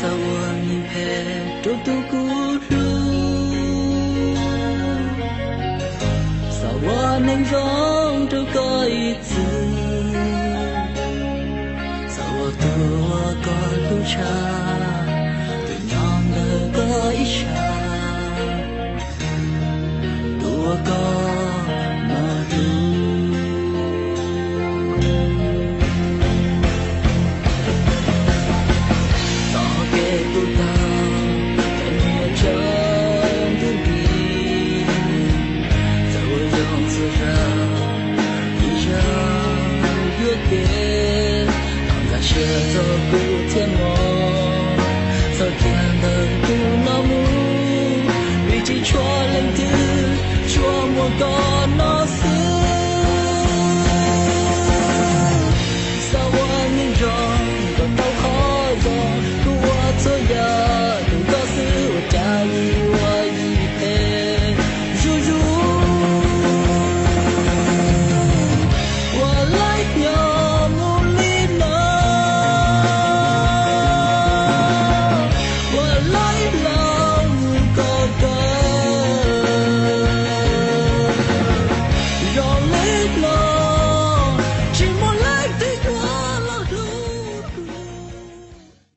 Txawm ua neeg phem rau tus kuv hlub, txawm ua neeg zoo rau koj ib txwm, txawm ua tus uas koj hlub tshaj, tus nyob ntawm koj ib sab, tus uas koj mos hlub. Tom kev puv tag, cov niam tsev ntuj nti, txawm ua zoo txhua zaus, ib zaug yuav kev, thov nkag siab txog kuv thiab mog, txhob khiav ntawm kuv no mus, vim tsis tshua leej twg tshua muaj koj no